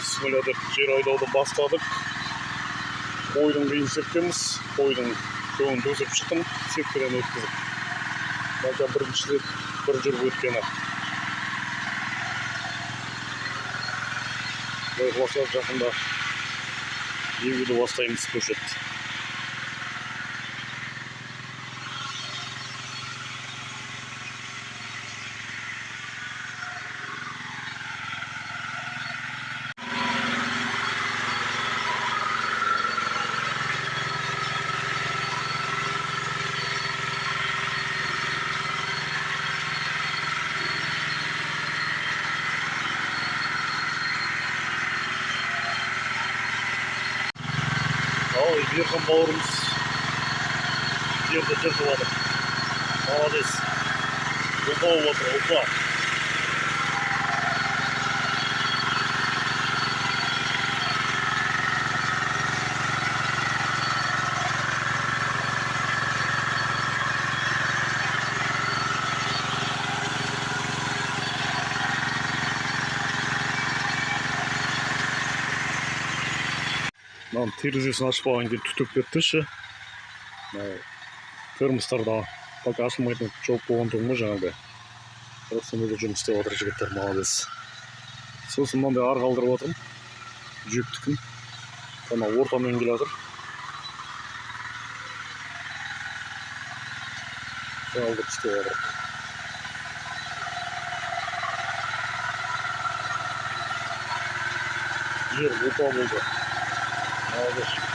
Бісміллә деп жер айдауды бастадық. Қойдың биін сепкенбіз. Қойдың көңін төсеп шықтым, сеткіден өткізіп. Мына бірінші рет бір жүріп өткені. Құдай қаласа, жақында егуді бастаймыз көшет. Ал Ерхан бауырымыз жерді жыртып жатыр. Молодец. Ұлпа болып отыр, ұлпа. Мынаның терезесін ашпаған кейін түтеп кетті ше. Мынау термостарда пока ашылмайтын жауып болған тұғын ғой жаңағыдай. Бірақ сонда да жұмыс істеп жатыр жігіттер, молодец. Сосын мынандай ар қалдырып жатырмын. Жүйектікін. Ана ортамен келе жатыр. Қалдырып істеп жатыр. Жер бұта болды. Молодец.